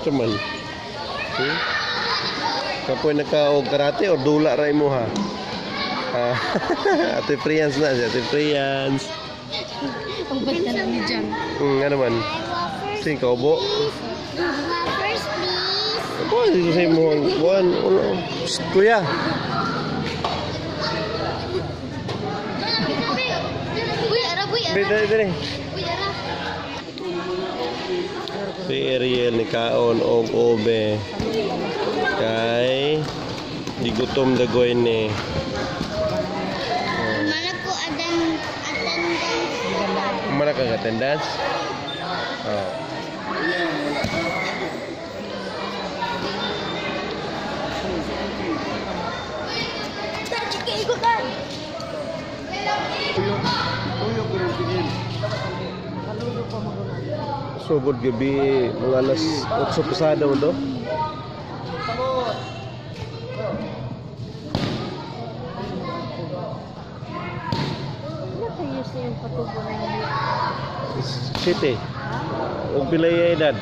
Cuman. Kapoy nagka og karate or dula ra imo ha? Ah, Ate Prians na siya, Ate Prians. Ang bata na ni Jan. Ano man? Sige, kaubo. First, please. Buwan, dito sa imo. Buwan, ulo. Psst, kuya. Uy, ara, uy, ara. Dali, dali, dali. Uy, ara. Si Ariel ni kaon og ube. Kay gigutom dagoy ni. Mana ko adan attendance. Mana kang attendance? Oh. Tuyo ko rin tingin. Sugod gabi mga alas 8 pasado mo do. Wala kayo sa yung patubo na yun. City. Og pila yung edad?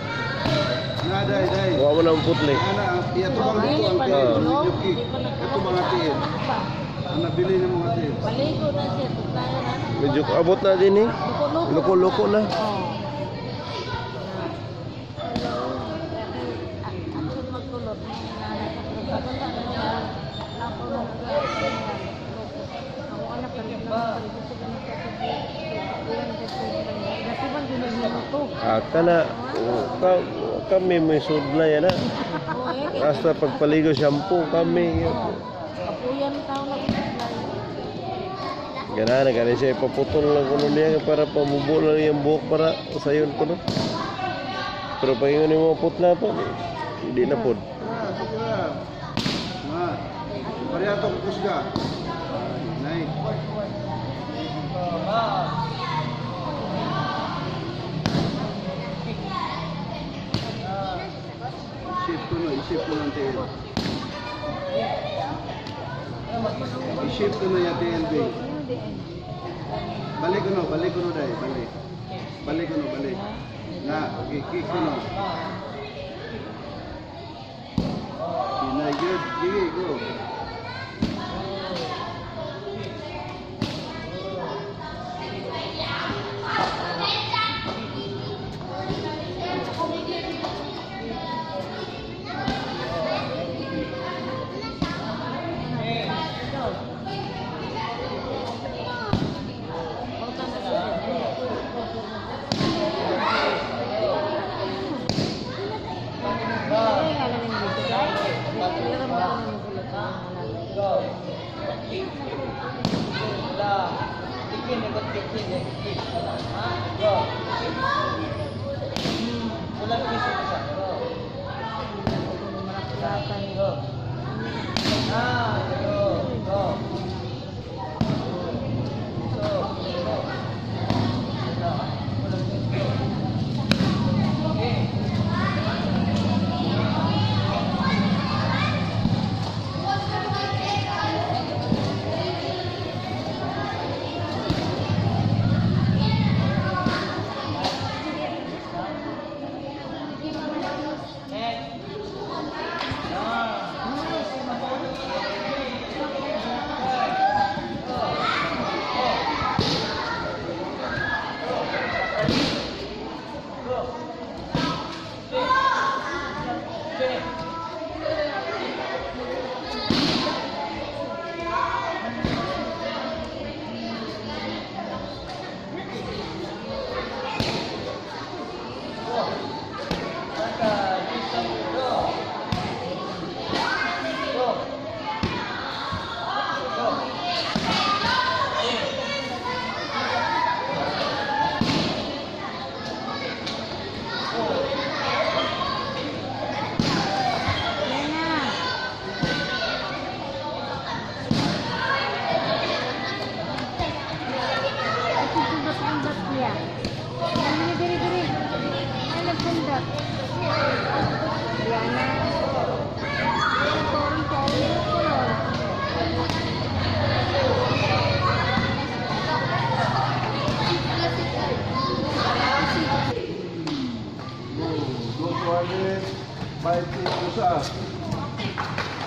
Nga, day, day. Wa mo na ang putli. Ana, iya tubang dito ang Hindi pa tiil. Ah. nagulong. Medyo kick. Hindi pa Ito mga tiil. Pa. Ang nabili ng mga tiil. Paligo na siya. Tugtayo na. Medyo abot na din eh. Loko-loko. Loko-loko na. Oo. Action magkulot. Pagkanta na niya. Ako na Ako anak ka rin lang. Nasiban din ang minuto. Ah, kana ka, kami may sudlay na. Hasta pagpaligo shampoo kami. Kapuyan tao na Gana na gani siya ipaputol lang kuno niya para pamubo lang yung buhok para sayon ko no. Pero pag ingon nimo putla pa, hindi na pod. Ah, sige na. Ma. Pareha to kusga. Nay. Isip ko no, isip ko ng tiil. Isip ko no yung tiil, babe. Balik ko no, day, balik. Balik ko no, balik. Na, okay, kick ko no. Okay, good. Sige, go.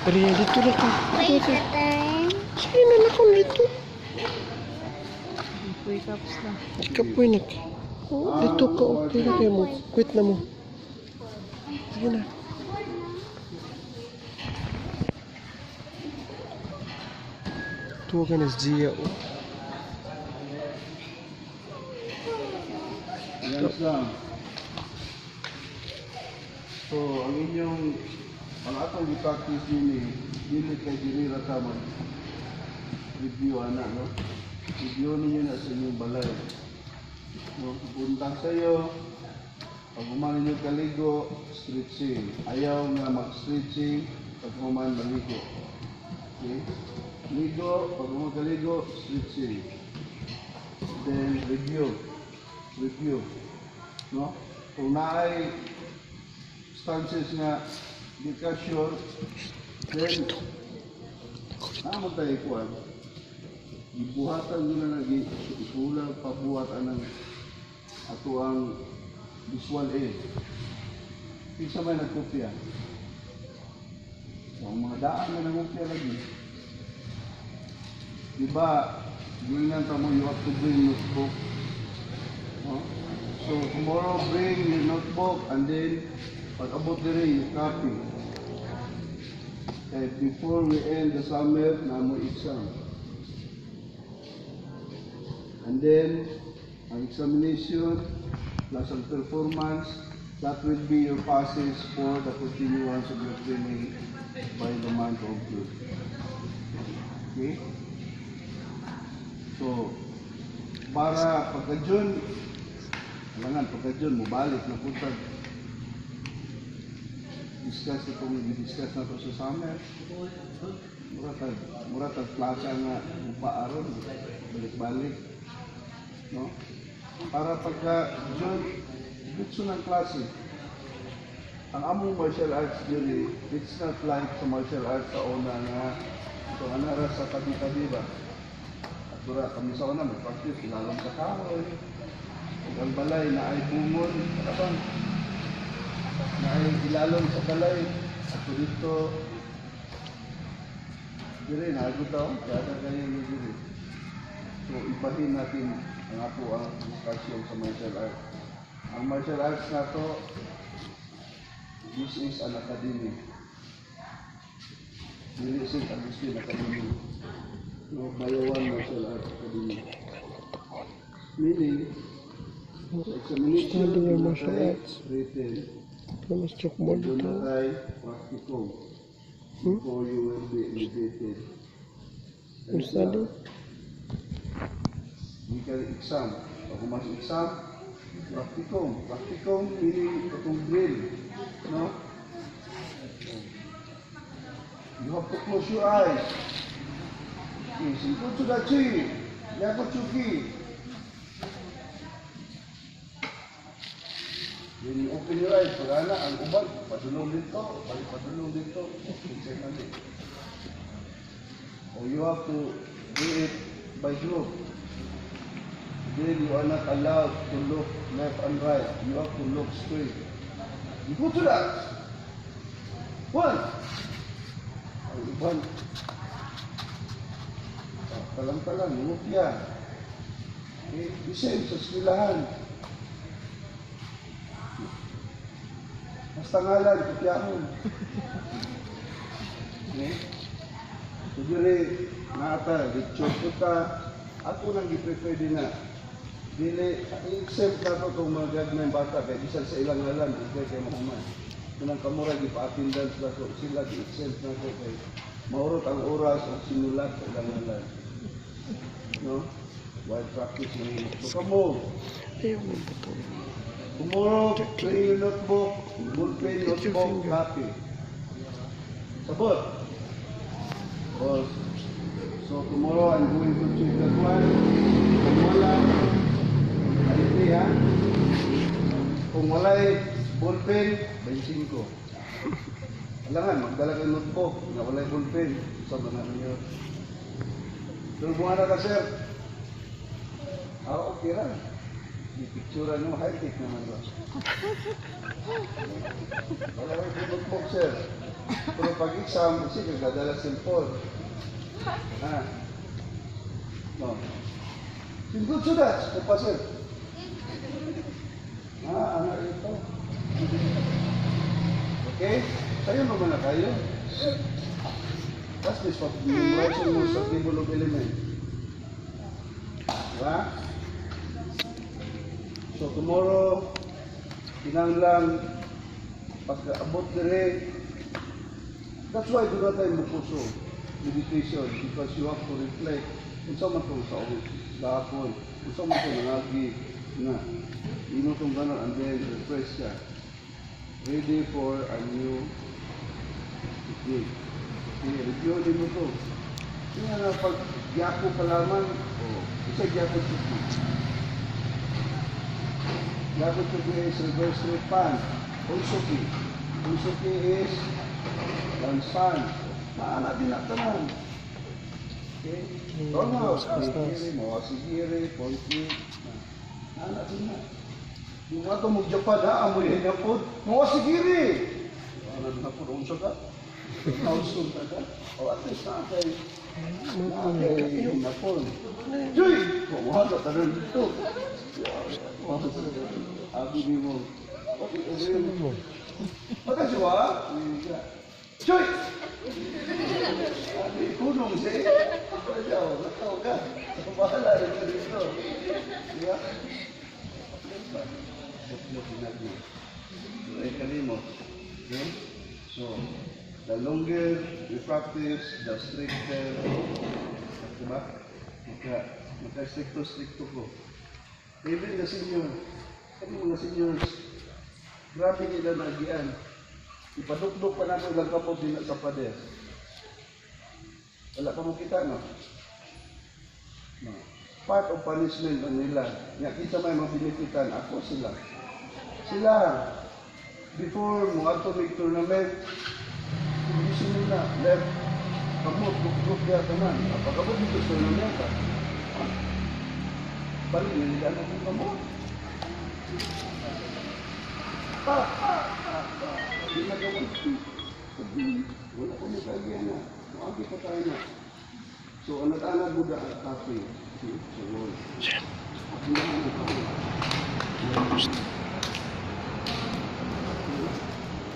Ria, dito na ka. Wait a time. Sige na lang ako dito. Uy, cups na. Kapoy na ka. Oh, dito ka. Okay na kayo mo. Quit na mo. Sige na. Tuwa ka na si Gia. Oh. Yan lang. So, ang inyong, ang atong i-practice din eh, dili kay dili ra ta mag review ana, no? Review ninyo na sa inyong balay. No, buntag sa'yo, pag human ninyo kaligo, stretching. Ayaw nga mag-stretching, pag human maligo. Okay? Ligo, pag human kaligo, stretching. Then, review. Review. No? Kung naay stances nga di ka sure, then naa tayo kuan. Gibuhatan nila na isula pabuhat anang ato ang visual aid. Kinsa may nagkopya? So, ang mga daan na nangopya lagi. Di ba, giingan ta mo, you have to bring notebook. No? So, tomorrow bring your notebook and then pag abot dire, you copy. Kaya before we end the summer, naa mo exam. And then, ang examination plus ang performance, that will be your passes for the continuance of your training by the month of June. Okay? So, para pagka June, alangan, pagka June, mubalik na punta. Discuss itong i-discuss na to sa summer. Mura tag plaza nga mupaaron, balik-balik. No? Para pagka June, diretso ng klase. Ang among martial arts diri, it's not like sa martial arts sa una nga ito ana ra sa tabi-tabi ba. At dura kami sa una may practice ilalom sa kahoy. Ug ang balay na ay bungon, katabang na ay ilalom sa balay at dito dire na taw kaya kayo ni dire. So ibahin natin ang ato ang discussion sa martial arts. Ang martial arts nato, this is an academy. Dili St. Agustin Academy. No, Bayawan Martial Arts Academy. Meaning, sa examination, Study your martial kay arts. written, Pero mas chalkboard doon dito. na kay practicum before you will be elevated. Yung study. Di ka exam. Pag humas exam, practicum. Practicum meaning itong drill. No? You have to close your eyes. Okay, Shinkutsu dachi, Gyaku tsuki. Then you open your eyes. Pag ana, ang uban, padulong dito, balik padulong dito. Okay. Or you have to do it by group. Then you are not allowed to look left and right. You have to look straight. You go to that. One. Ang uban. Oh, talang-talang, ngupya. Okay, the same sa eskwelahan. Basta ngalan, kopyahon. Okay? So, diri, naata, lecture ko ta, ako nang gi-prefer din na. Dili, exempt na to kung mga yung bata, kaya bisan sa ilang ngalan, di kay mahuman. Kanang kamura, gipa-attendance na ko, sila gi-exempt na ko kay maurot ang oras o sinulat sa ilang ngalan. No? While practicing. So, kamo, Ayaw mo buto. tomorrow, bring your notebook, ballpen, Get your notebook, finger. copy. Sabot. Oh, so tomorrow I'm going to check that one. Kung wala, ay hindi ha. Kung wala'y ballpen, 25. Alangan, magdala kayo notebook nga wala'y ballpen. Sa mga ninyo. Pero buwan na ka, sir. Ah, okay lang. Di picture no, high-tech naman ba? Wala kayo notebook, sir. Pero pag exam, sige, dadala cellphone. Ha? No. Good sudat, kupasir. Ah, anak ito. Okay? Sayo naman na kayo. Tapos this, pag-memorize mo sa table of element. Diba? So tomorrow, kinahanglan pagkaabot dire, that's why do not tayo mupuso meditation, because you have to reflect unsa man tong sa gahapon, unsa man tong nangagi na imo tong ganon, and then refresh ka, ready for a new day. Okay, review din mo to. Kaya nga pag gyako pa lamang, oh, isa gyako chuki. Gyako chuki is reverse straight pan. Unsuki. Unsuki is lansan. Maana din na tanan. Okay? Tono, sigiri, mawasigiri, polki. Maana din na. Yung ato mo Japan ha, amoy hinapod. Mawasigiri! Ano na po, unsa ka? Household ka ka? O at least na kay hinapon. Joy! Kumuha ka tanan dito. Abi ni mo. Mata siya? Joy! Abi, kunong siya. Ayaw, nataw ka. Bahala rin ka dito. Diba? Okay? So, the longer we practice, the stricter, diba? Maka stricto-stricto ko. Even the senior, kami mga seniors, grabe nila nagian. Ipadukduk pa namin lang kapot din sa pader. Wala pa mo kita, no? No. Part of punishment na nila. Nga, kita may mga benefitan, ako sila. Sila, before mo ato may tournament, gusto nila, left, kamot, duk-duk diya tanan. Pagkabot dito sa tournament, ah, balik nila na kung kamot. Pa, pa, pa, pa. Di na gawin. Wala ko may kagyan na. Maagi pa tayo na. So, anak-anak buda at kape. So,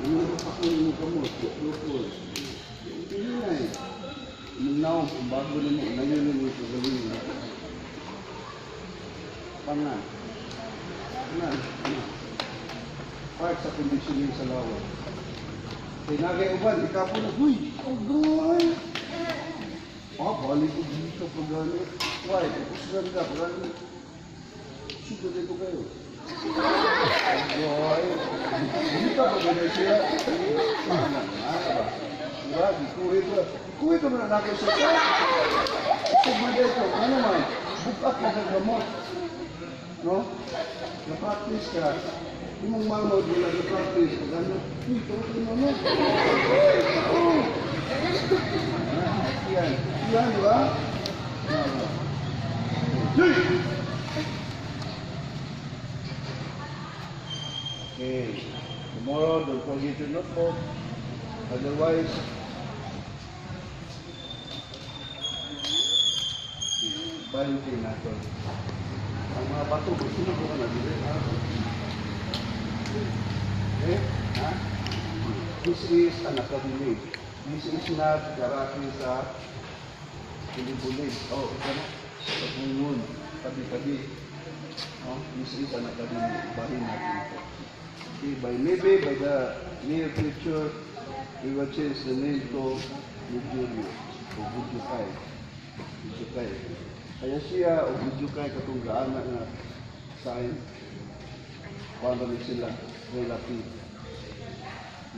ano pa kung yung kamot, lukol. Yung eh. Yung naong, kung bago na mo, ngayon na mo ito gawin na. Panga. Ano? Part sa conditioning sa lawa. Kaya nagay uban, ikapo na, huy, agay! Ah, balik ko dito pag gano'n. Why? Kusgan ka, pag gano'n. Sugar ko kayo. Agay! Hindi ka pag gano'n siya. Diba? Ikuwi ko. Ikuwi ko na natin siya. Sugod ito. Ano man? Bukat na kagamot. No? Na-practice ka. Imong mama wala na-practice. Pag ano, uy, tawag ko mama. Uy, oo. Yan. Yan, di ba? Okay. Tomorrow, don't forget your notebook. Otherwise, balik natin. Ang mga bato, gusto ko na dili. Okay? Ha? This is an academy. This is not karate sa bulig-bulig. Oh, ito na. Sa bungon. Tabi-tabi. Oh, this is an academy. Bahin natin ito. Okay, by maybe, by the near future, we will change the name to Mujuryo o Bujukai. Bujukai. Kaya siya o Bujukai katong gaana nga sign. Kuan rin sila relative.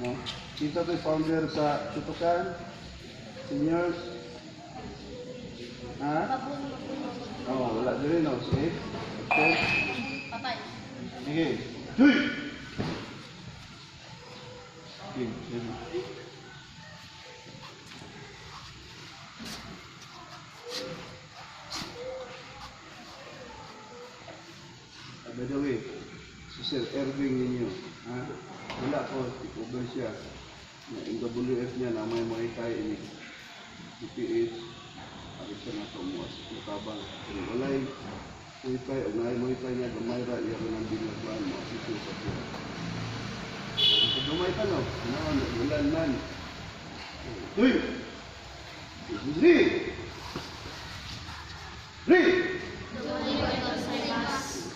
No? Kita to'y founder sa Shotokan, seniors. Ha? Oh, wala din no. Sige. Okay. Patay. Sige. Tuy! Okay, sige. By the way, si Sir Erving ninyo, ha? Wala ko, take over siya. Na MWF niya na may Muay Thai ini GPH ari siya na mo mutabang. Kung walay Muay Thai o naay Muay Thai niya gamay ra iya ra nang binagkuan mo assist sa siya. Ang gamay pa no, no, ulan man. Tuy! Three! Three!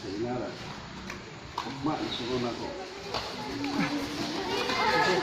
Sa inara. Ugma, isuron ako.